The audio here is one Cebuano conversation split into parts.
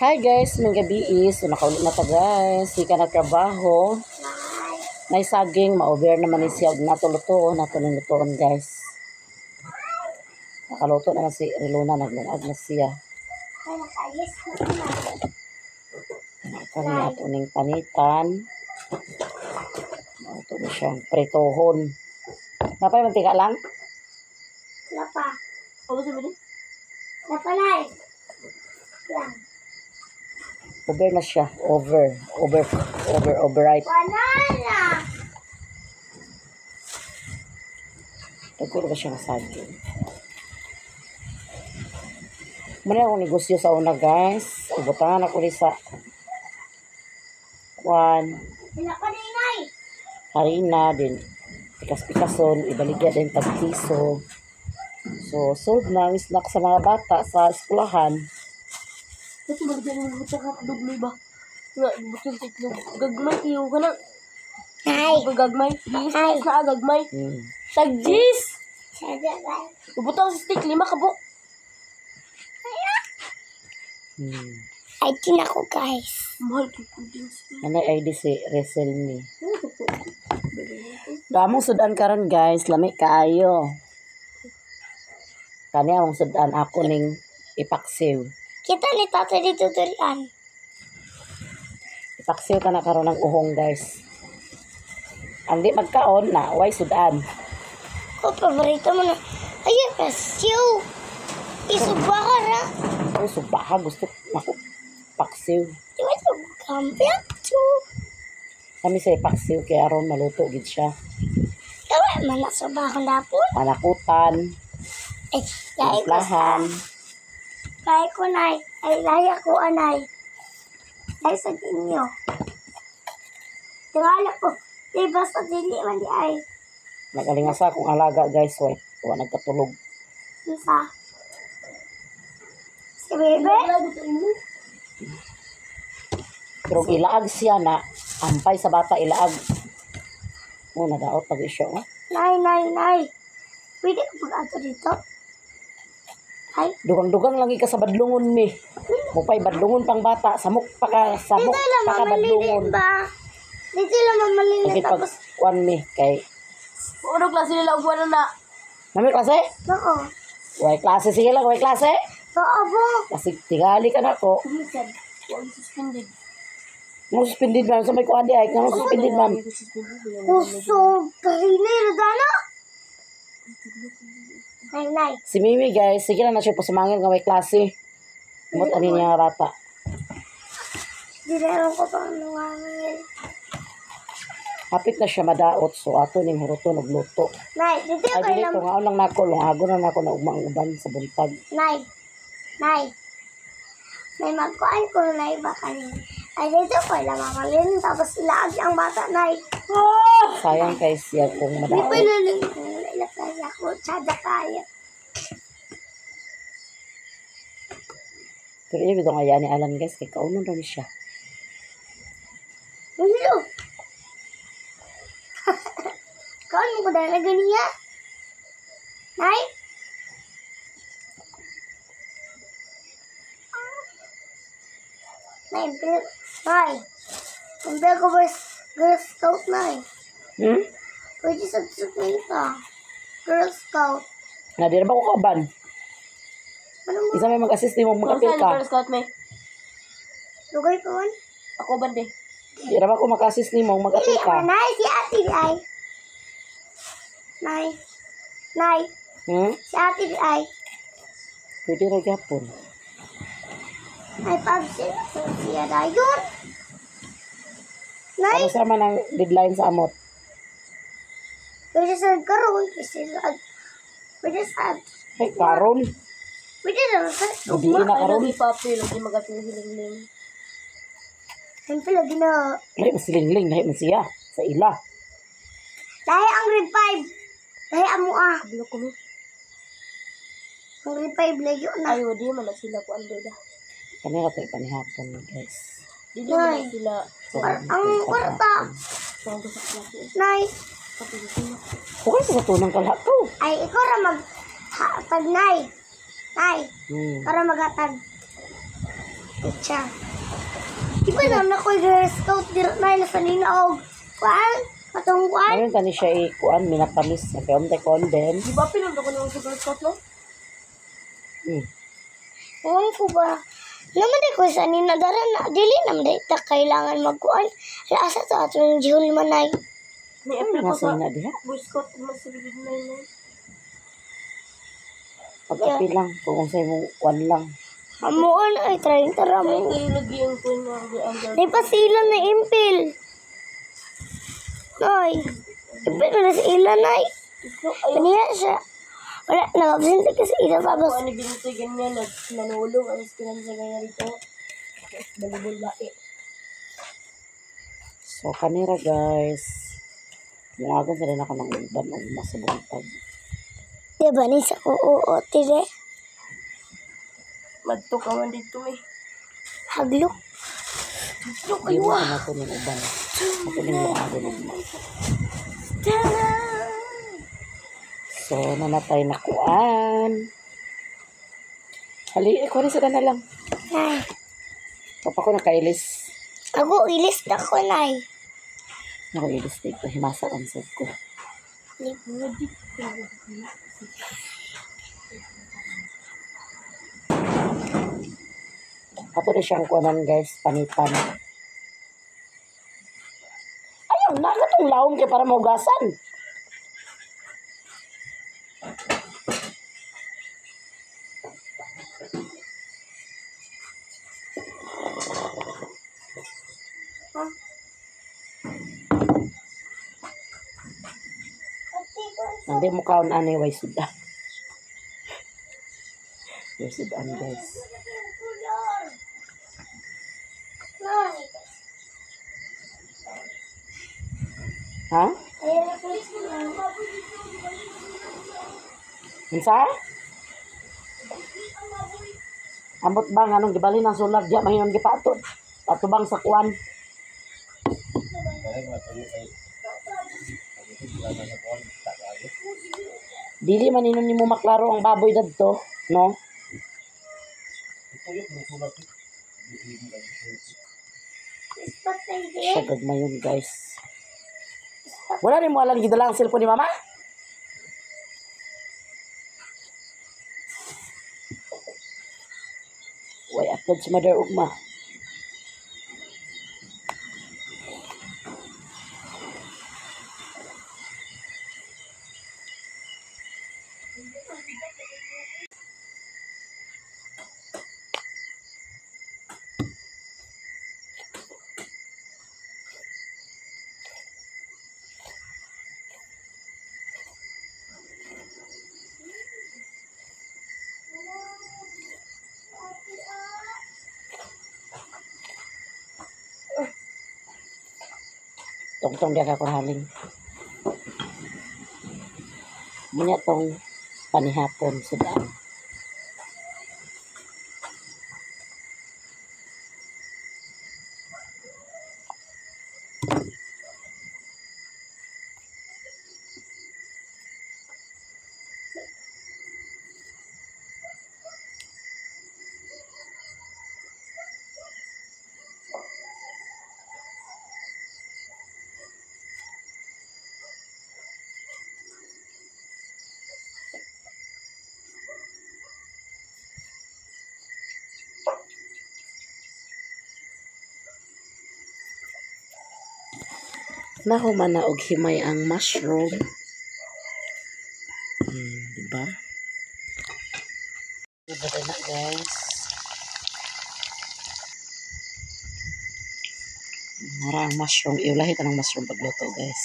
Hi guys, may gabi is. So, nakaulit na ta guys. Di ka na trabaho. Nay saging, ma-over naman ni siya. Natulutoon, natulong-lutoon guys. Nakaluto naman si Rilona, naglungag na siya. Ay, nakaalis na na. Kani ato ning panitan. Ato ni siyang pritohon. Napay mantika lang? Wala pa. Ano sabi din? Wala pa, Nay. Lang. Over na siya. Over. Over. Over. Overripe. Wala na. Nagkuro ba siya ng saging? Muna akong negosyo sa una guys. Ubutangan ako ni sa kwan, Wala pa na, Nay. harina din. Pikas-pikason, ibaligya din tag piso. So, sold na ang snack sa mga bata sa eskwelahan. Kasi magdala ng butang hotdog may ba? Nga, butang sa itlog. Gagmay kayo ka na. Nay. Gagmay. Gis, na gagmay. Tagjis! Sada, Nay. Butang sa stick, lima kabuk. Ay, tinako, guys. Mahal ko ko din. Anay ID si Resel ni. Damong sudan karon guys, lami kaayo. Kani among sudan ako ning ipaksiw. Kita ni Tata dito durian. Ipaksiw ka na karon ng uhong guys. Ang di magkaon na way sudan. Ko, paborito mo na. Ay, pasiw. Isuba ka ra. Oh, subaha gusto nako paksiw. Di ba ito? Kampiyak to. Kami sa ipaksiw kay aron maluto gid siya. Tawa man na sa bakong dapon. Panakutan, Ay, lahi ko sa. timplahan. Lahi ko, Nay. Ay, lahi ako, anay. Lahi sa inyo. Tingala ko. Di ba sa dili man di ay. Nagalingasa akong alaga guys, way wa nagkatulog. Isa. Si Bebe? Pero ilaag siya na ampay sa bata ilaag. Mo nadaot pag isyo. Oh. Nay, nay, nay. Pwede ka pag-ato dito? Ay, Dugang-dugang lang ka sa badlungon mi. Mupay badlungon pang bata, samok pa ka, samok dito lang pa ka mamalinit badlungon. ba? Dito lang mamalinit Kasi pag tapos. kuan mi kay Ano klase nila ubuan na na? Nami klase? Oo. Way klase sige lang, way klase. Oo, bo. Kasi tingali ka na ko. Kumisad. Huwag suspended. Mo suspended man sa may kuan di ay, nga suspended man. Suspended. Kusog. Kahinay, Rodana. Nay, nay. Si Mimi guys, sige lang na siya pasumangin nga way klase. Mot ani niya nga bata. Di na ewan ko pang nungangil. Hapit na siya madaot so ato ning huruton og luto. Nay, dito Ay ko dili lang. to ngaon lang nako lungago na nako na ugma ang uban sa buntag. Nay. Nay. Nay, magkuan ko nay ba kanin. Ay, dito ko lang mamalin. Tapos ilaag ang bata, nay. Sayang kay siya kung Di madaot. pa laling ilakay ako. Tsada kaya. Pero iya bitaw nga yani alam guys kay kaunon ra ni siya. Hello. Kaon mo ko dahil na ganiya. Nay? Nay, Nay. Impil ko ba Girl Scout, Nay? Hmm? Pwede sa pa. Girl Scout. Na di ra ba ko kauban? Ano mo? Isa may mag-assist nimo mag-apil Saan ka. Girl Scout may? Lugay pa man. Ako bande. Di ra ba ko maka-assist nimo mag-apil Dili, ka? Nay, si ate di ay. Nay. Nay, si ate di ay. Pwede ra gyapon. Ay, pabsin sa siya dayon. Nay, Ano sa man ang deadline sa amot? pwede sa karon, pwede sa pwede sa Ay karon. pwede na sa Gabi na karon. Ay, papi, lagi mag-apil hiling-ling. Siyempre lagi na. Lahi man silingling, lahi man siya sa ila. Lahi ang grade 5. Lahi amo ah. Kabilo ko mi. Ang grade 5 layo na. Ayaw, di man na sila ko ando da. Kanira to ipanihapon guys. Di man na Nay. sila. Ang kwarta. Sa klase. Nay, Kapilo sila. Kung sa tunang kalha ko. ay ikaw ra mag hatag nay. Nay, para maghatag. Pitsa. Di ba naman ako Girl Scout dira na nasa ninaog. Kuan? Katong kuan? Meron tani siya ikuan minatamis na kay kuan din. Di ba pinunod ako naman sa Girl Scout, no? Hmm. Ewan ko ba? Naman di ko sa nina dara na dili naman di ta kailangan magkuan. Ala asa to atong jihul manay. May apil Nga ko sa sa na diha. Boy Scout man sa grade 9 no? Pag-apil lang kung unsay mo kuan lang. Amuon ay trying tara Ay, mo. kayo lagi ang kuwan na ang Girl May pasila na impil. Nay. Impil na sa ila nay. Scout. Ayaw Kaniya siya. Wala, nag-absent ka sa ila tapos ko ano binito ganyan, nanulong, alas kinan sa ganyan dito. Balibol ba eh. So kanira guys. Muagon sa rin ako ng uban og masubuntag. di ba ni sa oo tire Madto ka man dito eh. haglok. Di mo na ko ng uban. Ako ning muagon og ma. So nanatay na kuan. Hali, eh, kunin sa na lang. Nay. Papa ko nakailis. Ako ilis na ko nay. Nakailis dito. Himasa ang sad ko. Ato na siyang kuanan guys, panitan. Ayaw na, katong lawom kay para maugasan. Hindi mo kaon ani way sudan. Way sudan guys. Nay. Ha? Ayun ako sila. Unsa? Ambot ba nga nung gibalin ang solar diya mahinon gipatod. Patubang sa kuan. Dili man inon nimo maklaro ang baboy dadto, no? Ispat na Siya gagmayon guys. Wala rin mo alam gidala ang cellphone ni mama? Way upload si mother ugma. Tungtong diya ka kuhaling. Munya tong panihapon sudan. Nahuman na og himay ang mushroom. Diba? Diba na guys? Nara ang mushroom. Iulahi ta ng mushroom pagluto guys.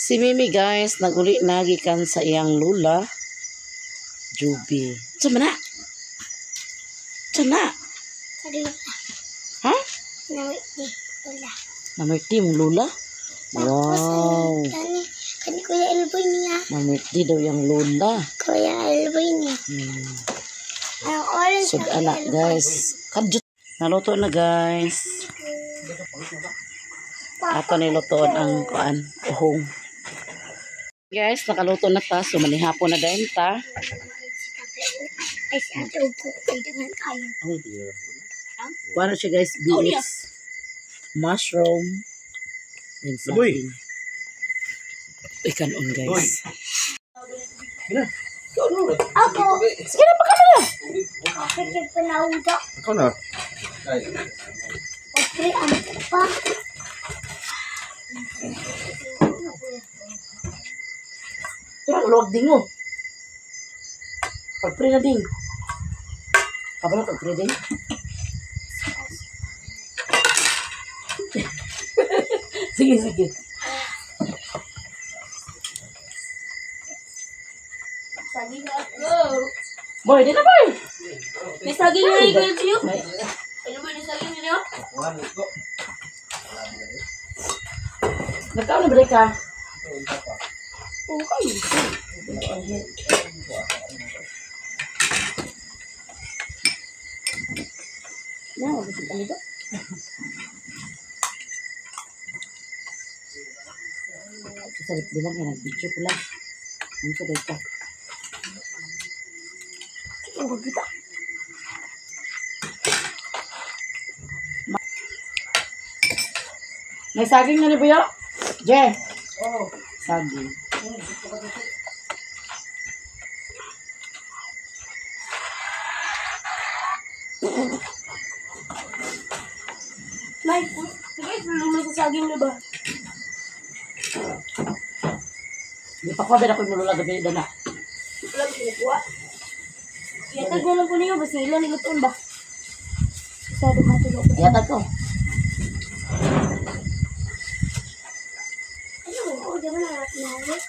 Si Mimi guys, naguli na gikan sa iyang lula. Juby. Sa man na? Sa na? Sorry. Ha? Namit ni Lola. Namirti mong lula? Tapos, Wow. kani, kani Kuya Elboy niya. Namirti daw yung lula. Kuya Elboy niya. Ang orange So, na Kuya anak, Elboy. guys. Kadyot. Naluto na, guys. Ato nilutoon ang kuan, uhong. Guys, nakaluto na ta. So, manihapon na din ta. Ay, si Ate Upo. Ay, daghan kayo. Kuha na siya guys, beans, mushroom, and Laboy. saging. Uy, kanon guys. Ako! Sige na, pagkano na! Kapit yung panauda. Ikaw na. Okay, ang pa. Tara, luwag ding oh. Pag-pray na ding. Kabalo, pag-pray ding. Sige, sige. Saging ako. Boy, di na boy! May saging na rin kayo siyo. May, Ano ba yung saging niyo? nagkaon na ba ka? Okay. Na, wag mo dito. Sa bilang yan, nag-video ko lang. Ano sa ka? Ang kita. May saging na ni Buyo? Je? Oo. Saging. Nay, sige, lulong sa saging na ba? Di pa ko, ba ako yung lula gabi na. Wala ba sinakuha? Iatag na lang ko niyo, basta ilan nilutoon ba? Sa dumatulog. Yata ko. Ano? Oo, di ba na natin?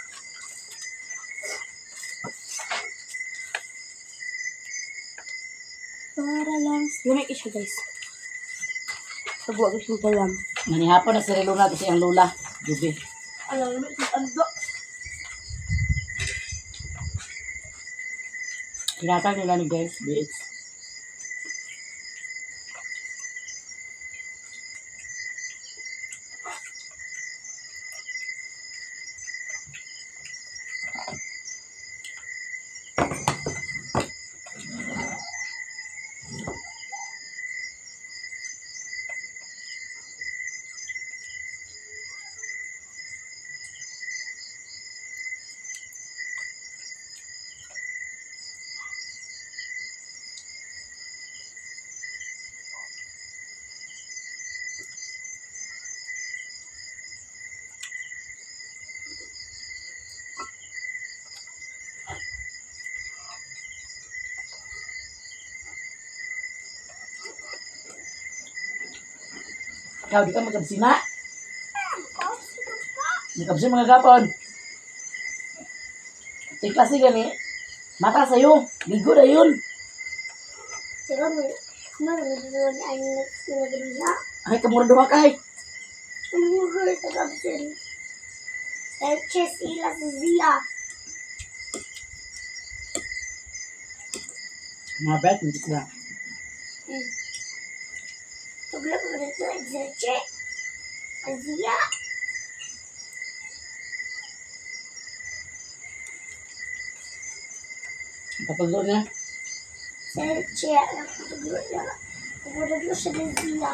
Para lang. Lamig siya guys. Sabuag siya talam. Manihapon na si Luna kasi ang lula. Jubi. Ano, lamig siya ando. Kinatang nila ni guys, bitch. Ikaw, di ka magkabsina. Magkabsina mga gapon. Tikla sige ni. Mata sa'yo. Ligo na yun. Di ba, marunong ay nagriya? Ay, kamura duha kay. Umuhul sa kabsin. Sanchez ila si Zia. Mga bet, hindi sila. Tugla ko dito ay Sanchez. Zia. Kapag na. Sanchez. Tugla na. Tugla siya ni Zia.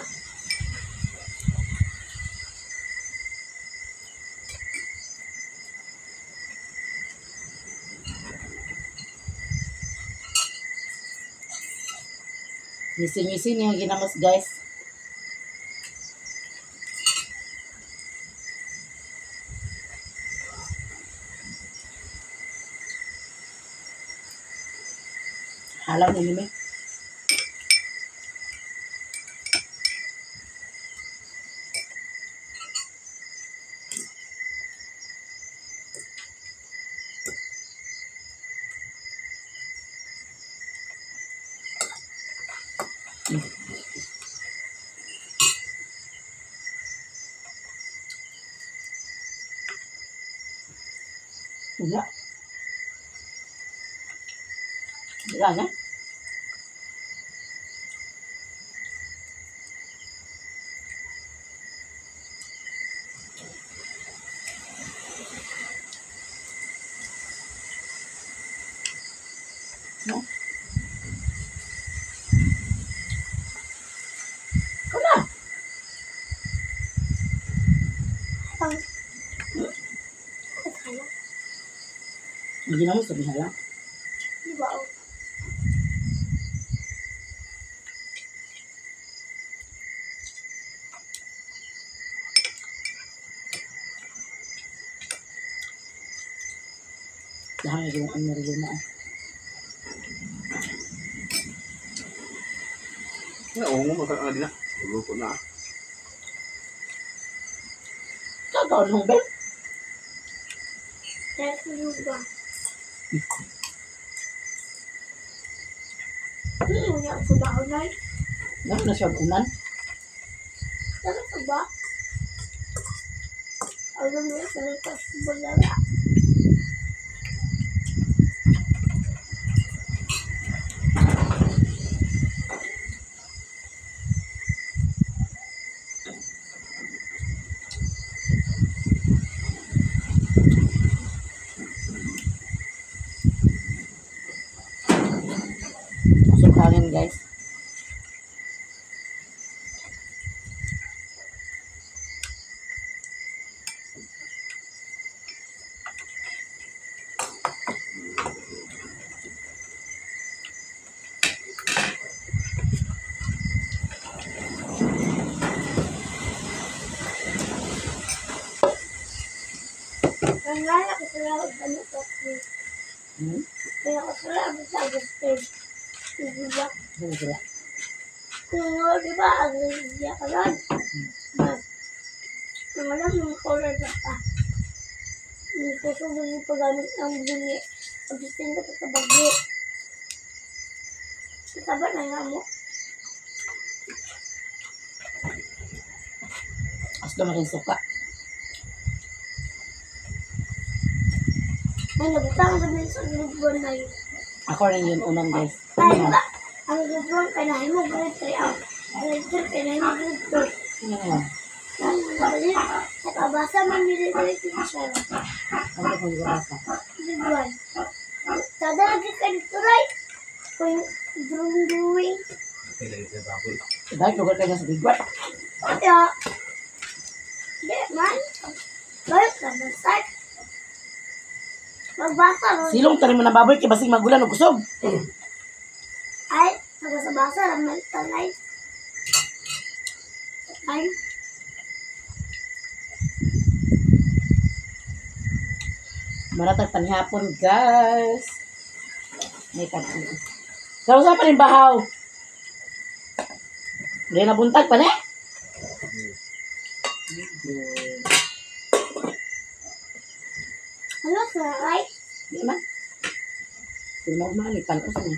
Ngisi-ngisi niya ginamos guys. Halang ni Lime. Wala. Wala na. No? Hindi na mo sabihin lang. Di ba? Oh? Dahil yung ano rin na. Oo, mo din na. Luto na. Kagaon mong bel. Dahil tulog ba? Ano sa baon na? Dahil na siya unan. Dapat sa ba? Alam mo, sa lakas bulala. Usok hangin, guys. Nangala ko sila og ano to. Kaya ko sila ang sa Agustin. Hindi Ano sila? Kung di ba, ang siya ka nun. Mas, nang alam mo, color na pa. Hindi ko sumunod paggamit ng bini. Agustin ka sa bagyo. Sa ba na nga mo? As naman rin suka. Ay, nabutang kami sa grade 1 na yun. Ako rin yun unan, guys. Ay, di ba? Ang grade 1, kailangan mo grade 3 out. Grade 3, kailangan mo grade 2. Ano nga? Nang, nakabasa man nila yung teacher. Ano kung ibabasa? Grade 1. Tada lagi ka dito, right? Kung drawing. Dahil lugar kayo sa bigwat. Kaya, di man. Balik ka na start. Magbasa ron. Silong tanim mo na baboy kay basing magulan og kusog. Ay, nagbasa-basa lang tanay. Ay, Maratag panihapon, guys. May tatlo. Sa usa pa rin bahaw. Hindi na buntag pa ne? ano sa ay? Di man. Di mo man ni panos ni.